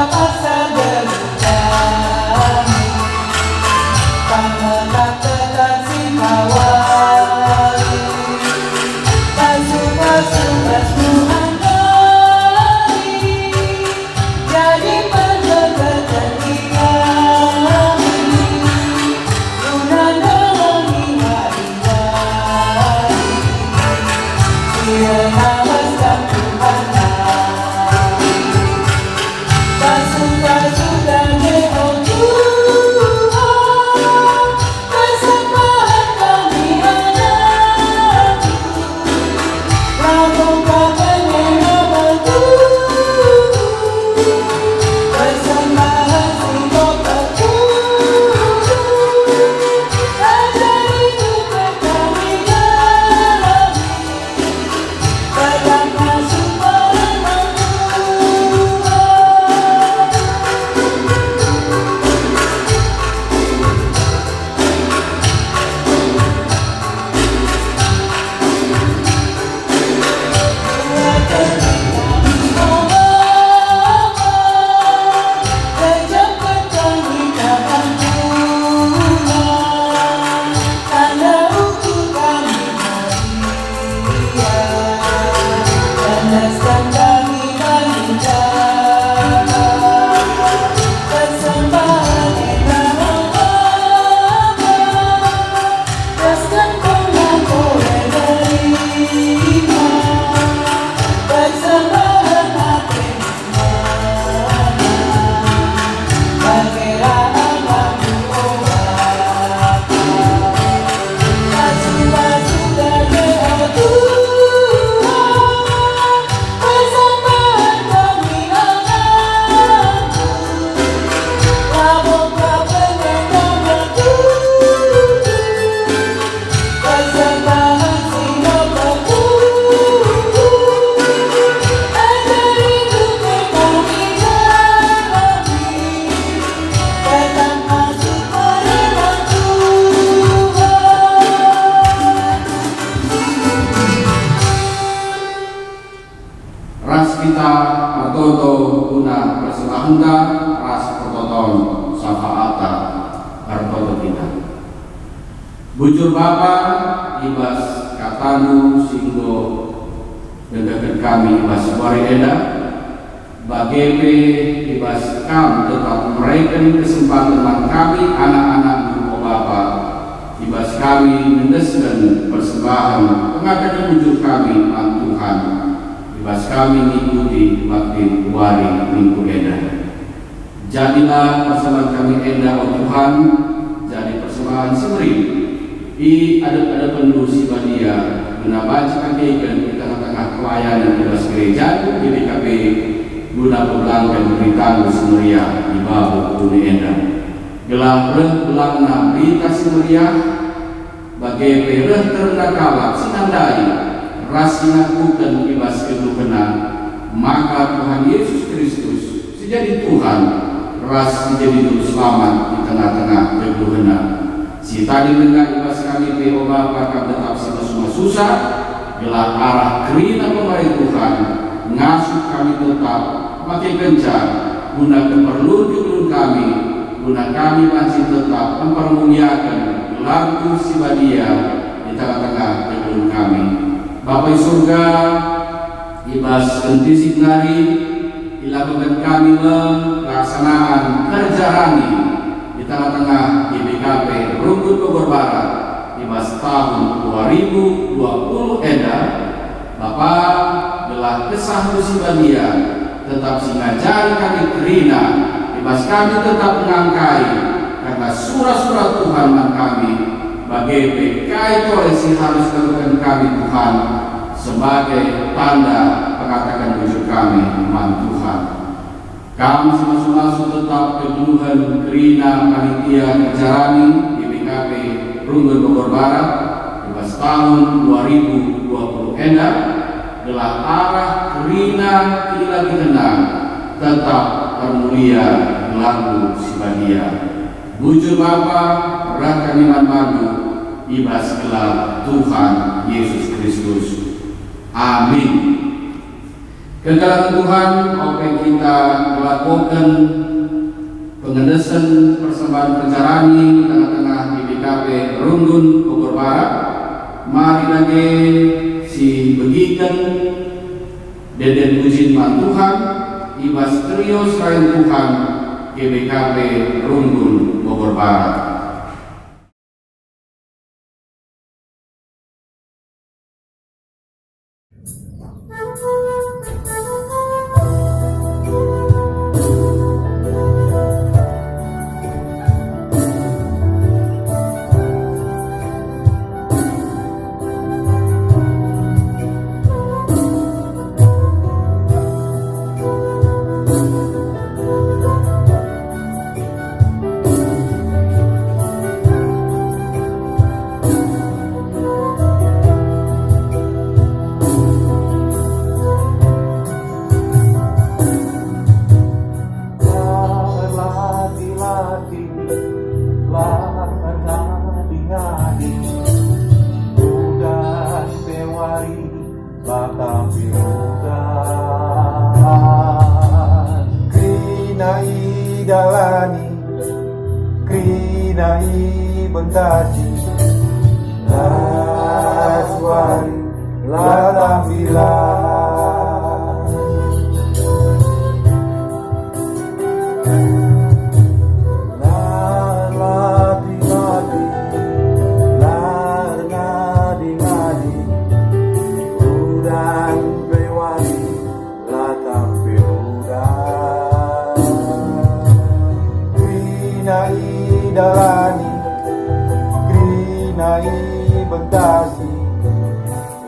Kita ertoto guna persembahenta ras pertoton syafaatta, ertoto kita. Bujur Bapa, i bas kataNdu si enggo ngendeken kami i bas wari enda, bage pe i bas Kam tetap mereken kesempaten man kami anak-anakNdu, o Bapa, i bas kami ngendesken persembahen pengataken bujur kami man Tuhan, i bas kami ngikuti kebaktin wari Minggu enda. Jadilah persembahen kami enda, o Tuhan, jadi persembahen si meriah i adep-adepenNdu si badia, guna banci ageken i tengah-tengah pelayanen i bas gerejaNdu G B K P, guna pebelangken beritaNdu si meriah i babo doni enda. Gelah reh belangna berita si meriah, bage pe reh terna kalak si nandai ras si ngakuken i bas kegeluhenna, maka Tuhan Yesus Kristus, si jadi Tuhan ras si jadi Juru Selamat i tengah-tengah kegeluhenna. Si tading denga i bas kami pe, o Bapa, Kam tetap si masu-masusa, gelah arah kerina pemere Tuhan ngasup kami tetap makekenca guna keperlun kegeluhen kami, guna kami banci tetap mpermuliaken gelarNdu si badia i tengah-tengah kegeluhen kami. Bapa i Surga, i bas kentisik nari ilakoken kami me pelaksanaan kerja rani i tengah-tengah G B K P Runggun Bogor Barat i bas tahun dua ribu dua puluh enda. Bapa, gelah KesahNdu si badia tetap si ngajari kami kerina, i bas kami tetap ngangkai kerna sura-sura Tuhan man kami, bage pe kai tole si harus ilakoken kami, Tuhan, sebagai tanda pengataken bujur kami man Tuhan. Kam si masu-masu tetap kegeluhen kerina panitia kerja rani G B K P Runggun Bogor Barat i bas tahun dua ribu dua puluh enda, gelah arah kerina kinilabihenna tetap ermulia gelarNdu si badia. Bujur Bapa, reh kami man bandu i bas gelar Tuhan Yesus Kristus. Amin. Kekelengen Tuhan, ope kita ngelakoken pengendesen persembahen kerja rani tengah-tengah G B K P Runggun Bogor Barat, mari dage sibegiken ende-enden pujin man Tuhan i bas trio Serayan Tuhan G B K P Runggun Bogor Barat. La erlatih-latih, la erngadi-ngadi, udan pe wari la tampil udan. Kerina idalani, kerina ibentasi, la suari la tampilan. La erlatih-latih, la erngadi-ngadi, udan pe wari la tampil udan. Kerina idalani, kerina ibentasi,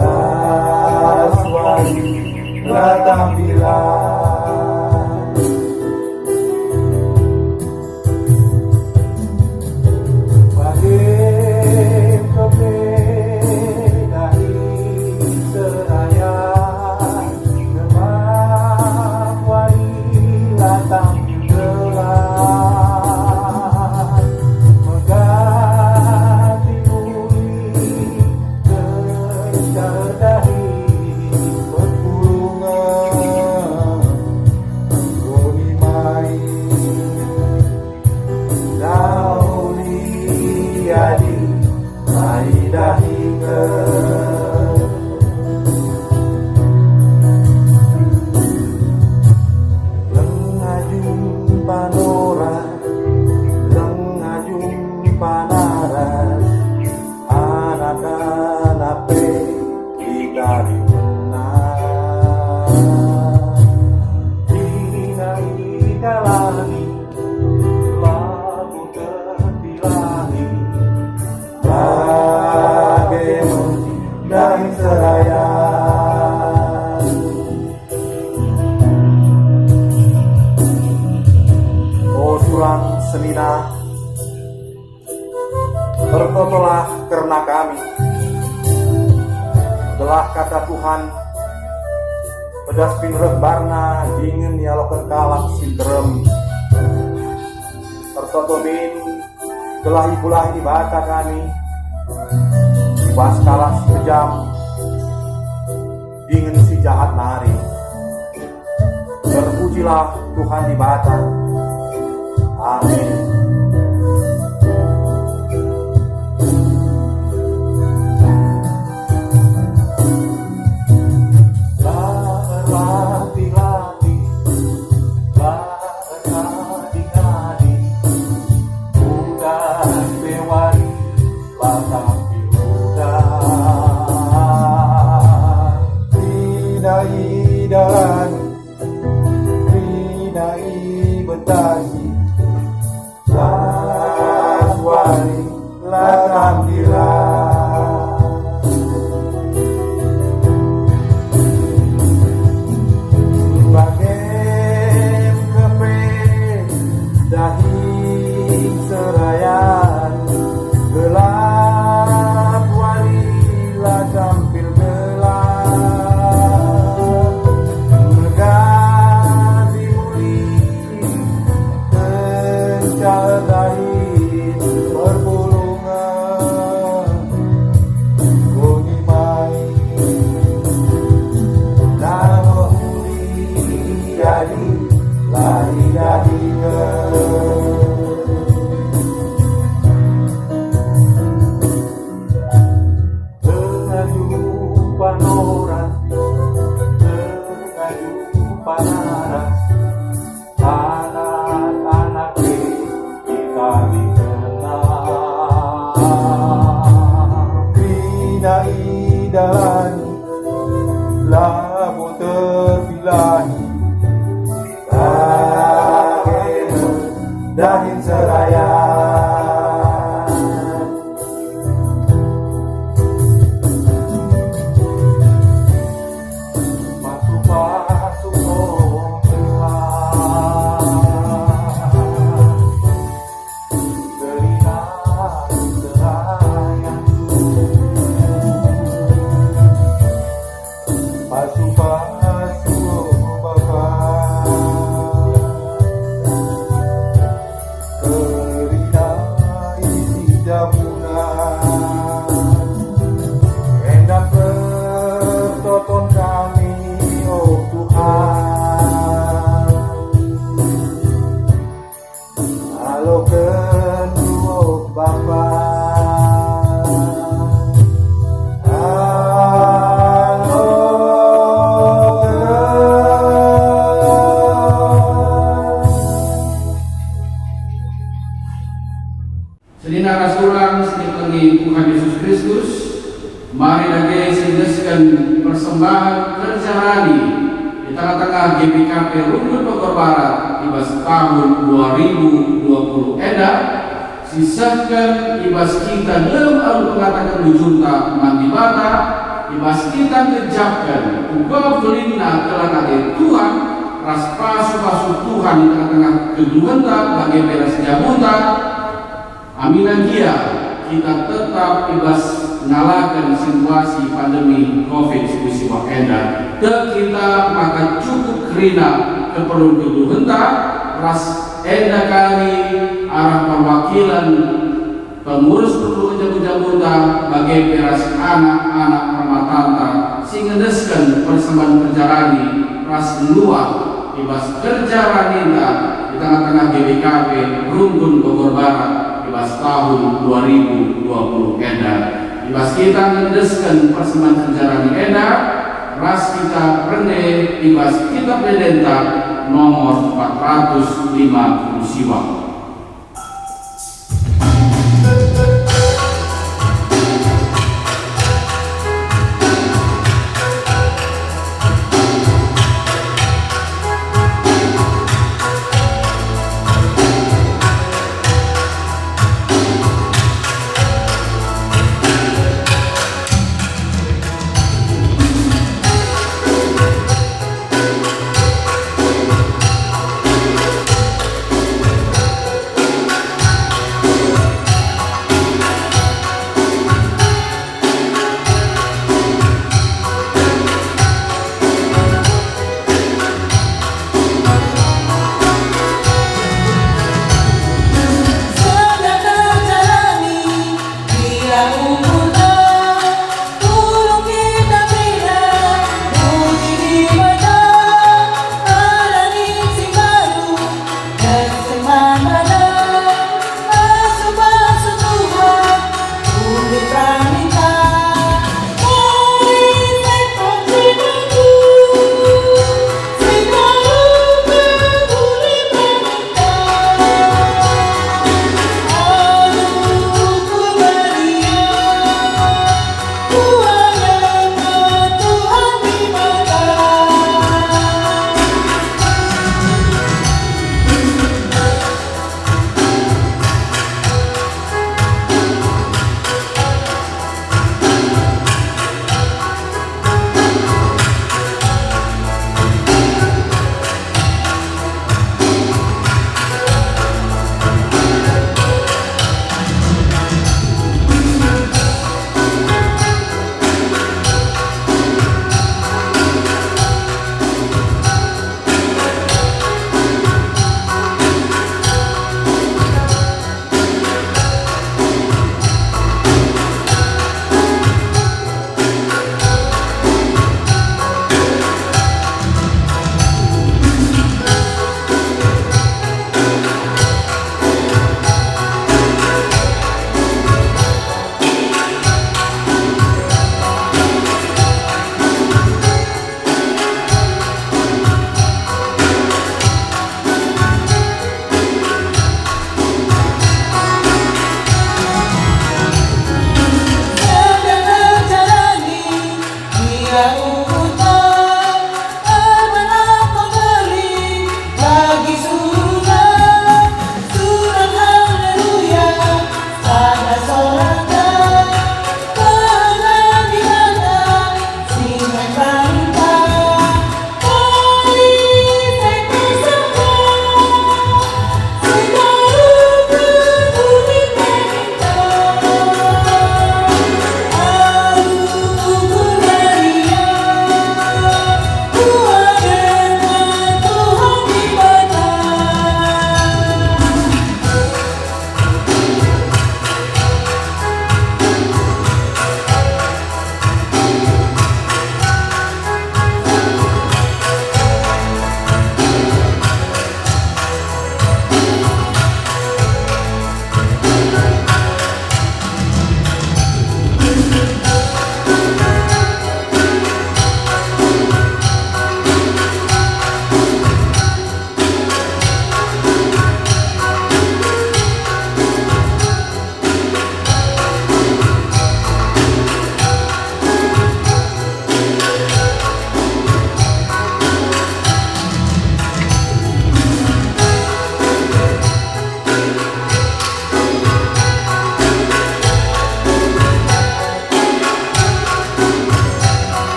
la suari la tampilan. Bage pe dahi serayan, gemah wari la tampil gelah. Mengganti uli Terdahi perpulungen. Ari benar, dina idalani, labuh terdilahi, bage me dahin serayan. O turang senina, bertotolah kerna kami, gelah kata Tuhan pedas kin reh barna dingen ialoken kalak si nterem. Ertoto min gelah ipulah Dibata kami i bas kalak si kejam dingen si jahat nari. Terpujilah Tuhan Dibata. Amin. La erlatih-latih, la erkading-kading, udah pe wari la tampil udah. Pindah-idah Rinai bentasi, las wari la tampilan. Bagem kepe dahin serayan, gelap wari la tampil gelap. Megati muli kenca dahin perpulungen. Kuni mai namo uli jadi lari jadi. Tengah jumpa noras, tengah jumpa naras, anak-anak kita dikenal. Pindah-idah labo terpilahi, dahin serayan. Pasu-pasu Tuhan, berilah keterangan. Pasu-pasu Bapa, kerina isi jabuna. Enda pertoton kami, o Tuhan. Aloken, o Bapa. Aloken. Senina ras turang si ikelengi Tuhan Yesus Kristus, mari dage siendesken persembahen kerja rani i tengah-tengah G B K P Runggun Bogor Barat i bas tahun dua ribu dua puluh enda, sisehken i bas kita dem alu pengataken bujurta man Dibata, i bas kita ngejapken uga belinna keleng ate Tuhan ras pasu-pasu Tuhan i tengah-tengah kegeluhenta bage pe ras jabunta, aminna gia kita tetap i bas ngalaken situasi pandemi covid sepuluh siwah enda. Tek kita maka cukup kerina keperlun kegeluhenta ras enda kari arah perwakilan pengurus perpulungen jabu-jabunta bage pe ras anak-anak permatanta si ngendesken persembahen kerja rani ras luah i bas kerja raninta i tengah-tengah G B K P Runggun Bogor Barat i bas tahun dua ribu dua puluh enda. I bas kita ngendesken persembahen kerja rani enda, ras kita rende i bas Kitab Endenta nomor empat ratus lima puluh siwah.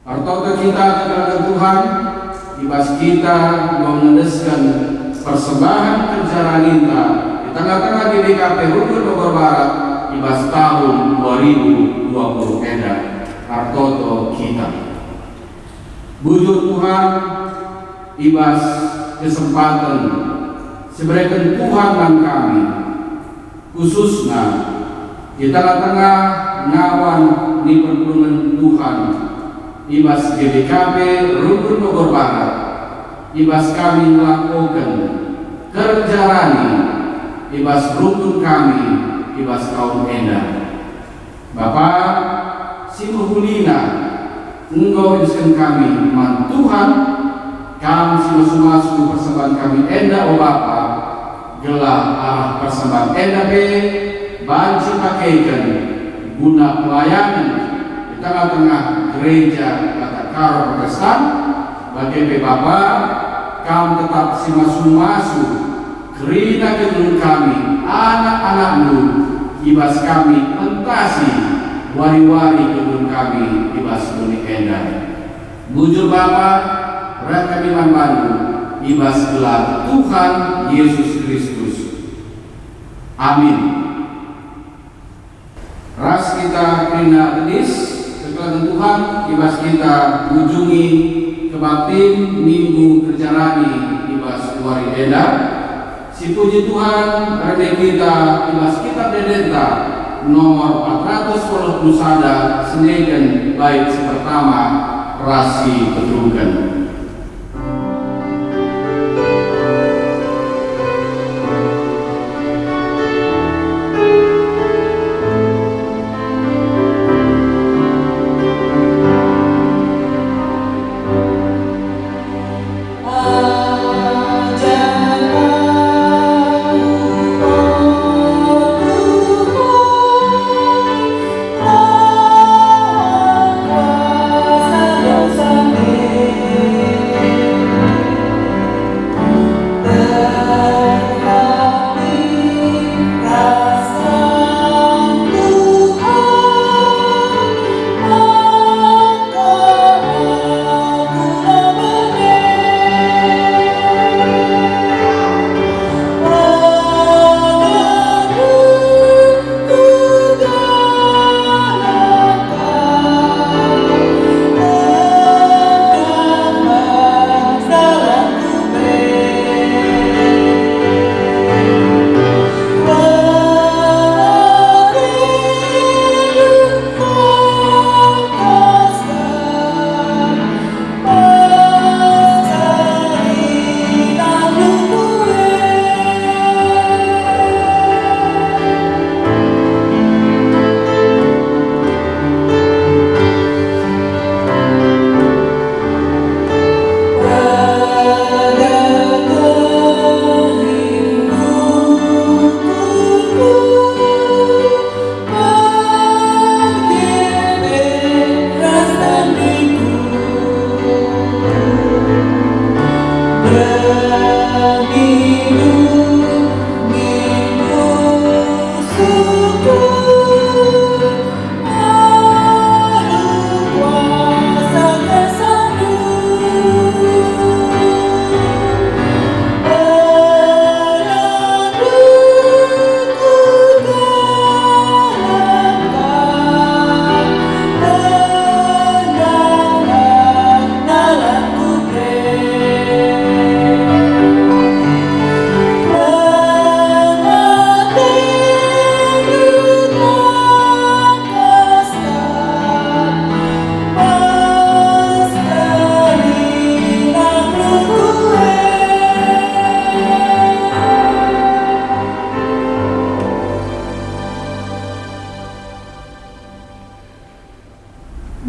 Ertoto kita kekelengen Tuhan, i bas kita enggo ngendesken persembahen kerja raninta i tengah-tengah G B K P Runggun Bogor Barat i bas tahun dua ribu dua puluh enda. Ertoto kita. Bujur Tuhan, i bas kesempaten si ibereken Tuhan man kami, khususna i tengah-tengah ngawan ni perpulungen Tuhan i bas G B K P Runggun Bogor Barat, i bas kami ngelakoken kerja rani i bas runggun kami i bas tahun enda. Bapa si mehulina, enggo iendesken kami man Tuhan, Kam si masu-masu persembahen kami enda, o Bapa, gelah arah persembahen enda pe banci pakeken guna pelayanen i tengah-tengah Gereja Batak Karo Protestan. Bage pe Bapa, Kam tetap si masu-masu kerina kegeluhen kami, anak-anakNdu, i bas kami mentasi wari-wari kegeluhen kami i bas doni enda. Bujur Bapa, reh kami man bandu i bas gelar Tuhan Yesus Kristus. Amin. Ras kita kerina tedis kekelengen Tuhan, i bas kita ngujungi kebaktin Minggu Kerja Rani i bas wari enda. Sipuji Tuhan, rende kita i bas Kitab Endenta nomor empat ratus waluh puluh sada, sendeken bait si pertama ras si peterungken.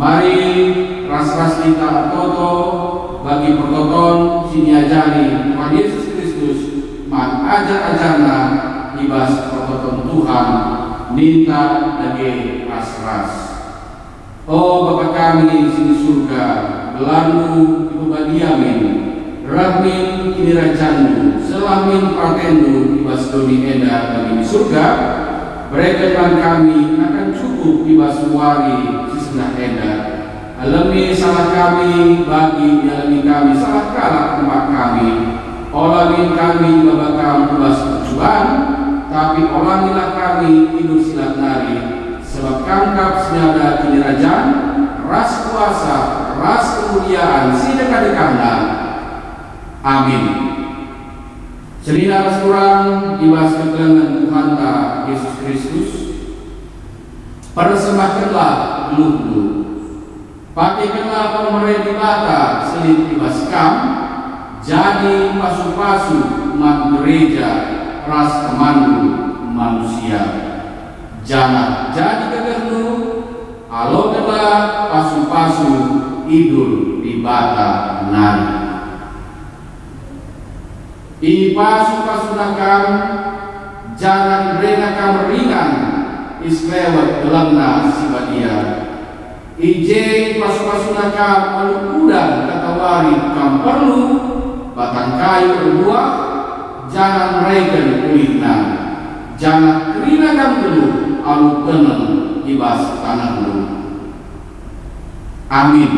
Mari ras-ras kita ertoto bagi pertoton si niajari Tuhan Yesus Kristus man ajar-ajarNa i bas pertoton Tuhan, ninta dage ras-ras. O Bapa kami si i Surga, gelarNdu ipebadia min, reh min kinirajanNdu, seh min atenNdu i bas doni enda bagi i Surga. Bereken man kami nakan cukup i bas wari si sendah enda. Alemi salah kami, bagi ialemi kami salah kalak tempat kami. Ola min kami ibaba Kam ku bas percuban, tapi olangilah kami i bas si lat nari, sabap Kam kap si nada kinirajan, ras kuasa, ras kemuliaan si dekah-dekahna. Amin. Senina ras turang i bas kekelengen Tuhanta Jesus Kristus, persembahkenlah geluhndu. Pakekenlah pemere Dibata si lit i bas kam, jadi pasu-pasu man gereja ras temanndu manusia. Janah jadi gegehndu, alokenlah pasu-pasu idur Dibata nari. Ipasu-pasuna kam, janah iberena kam ringan i sekelewet kelengna si badia. I je ipasu-pasuna kam alu udan katawari kam perlu, batang kayu erbuah, janah mereken ulihna, janah kerina kam geluh alu teneng i bas tanehna. Amin.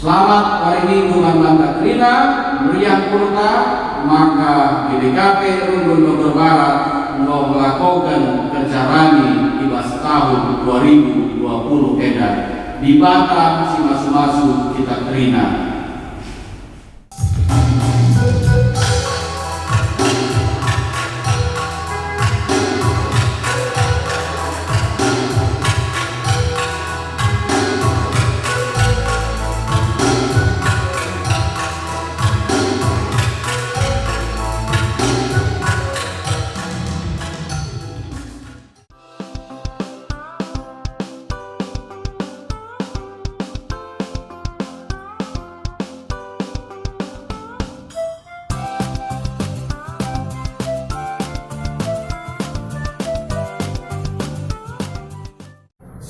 Selamat wari Minggu man banta kerina, meriah kuta, maka G B K P Runggun Bogor Barat enggo ngelakoken kerja rani i bas tahun dua ribu dua puluh enda. Dibata si masu-masu kita kerina.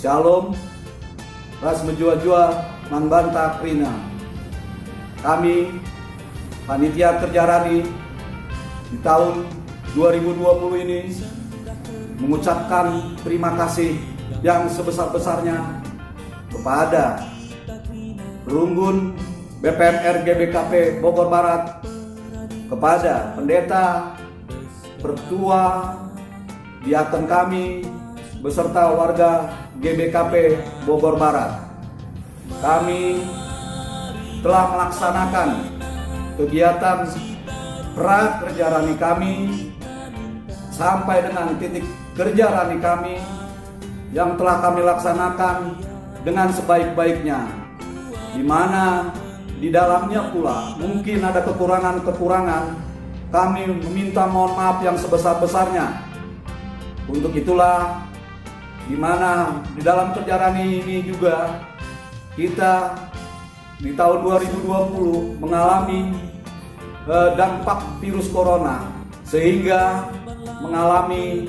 Shalom, ras mejuah-juah man banta kerina. Kami, Panitia Kerja Rani, di tahun dua ribu dua puluh ini mengucapkan terima kasih yang sebesar-besarnya kepada Runggun B P M R G B K P Bogor Barat, kepada pendeta, pertua, diaken kami, beserta warga G B K P Bogor Barat. Kami telah melaksanakan kegiatan pra kerja rani kami sampai dengan titik kerja rani kami yang telah kami laksanakan dengan sebaik-baiknya, di mana di dalamnya pula mungkin ada kekurangan-kekurangan, kami meminta mohon maaf yang sebesar-besarnya. Untuk itulah, di mana di dalam kerja rani ini juga kita di tahun dua ribu dua puluh mengalami, eh, dampak virus corona, sehingga mengalami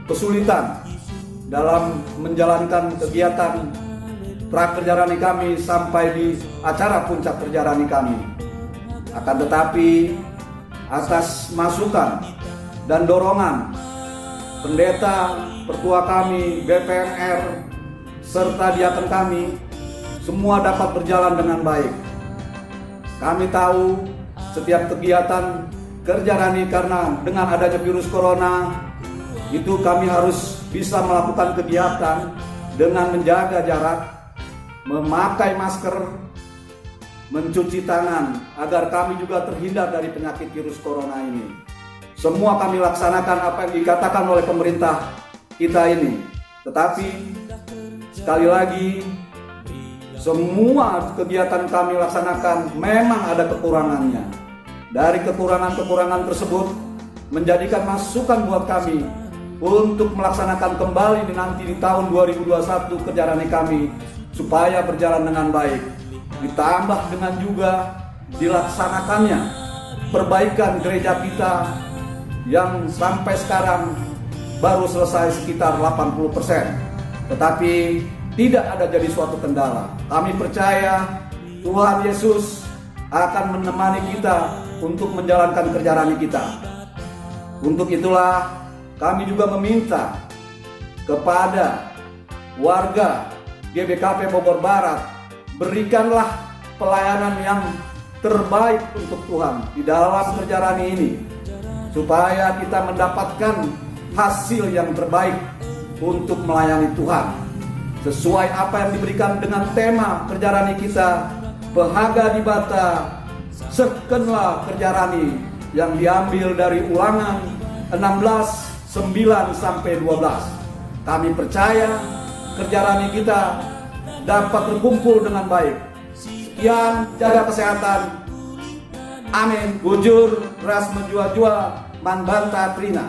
kesulitan dalam menjalankan kegiatan pra kerja rani kami sampai di acara puncak kerja rani kami. Akan tetapi, atas masukan dan dorongan pendeta, pertua kami, B P M R, serta diaken kami, semua dapat berjalan dengan baik. Kami tahu setiap kegiatan kerja rani karena dengan adanya virus corona itu kami harus bisa melakukan kegiatan dengan menjaga jarak, memakai masker, mencuci tangan agar kami juga terhindar dari penyakit virus corona ini. Semua kami laksanakan apa yang dikatakan oleh pemerintah kita ini. Tetapi, sekali lagi, semua kegiatan kami laksanakan memang ada kekurangannya. Dari kekurangan-kekurangan tersebut, menjadikan masukan buat kami untuk melaksanakan kembali di nanti di tahun dua ribu dua puluh satu kerja rani kami supaya berjalan dengan baik. Ditambah dengan juga dilaksanakannya perbaikan gereja kita yang sampai sekarang baru selesai sekitar delapan puluh persen. Tetapi tidak ada jadi suatu kendala. Kami percaya Tuhan Yesus akan menemani kita untuk menjalankan kerja rani kita. Untuk itulah kami juga meminta kepada warga G B K P Bogor Barat, berikanlah pelayanan yang terbaik untuk Tuhan di dalam kerja rani ini, supaya kita mendapatkan hasil yang terbaik untuk melayani Tuhan. Sesuai apa yang diberikan dengan tema kerja rani kita, Pehaga Dibata, sehkenlah kerja rani, yang diambil dari Ulangan enam belas, sembilan sampai dua belas. Kami percaya kerja rani kita dapat terkumpul dengan baik. Sekian, jaga kesehatan. Amin. Bujur ras mejuah-juah man banta kerina.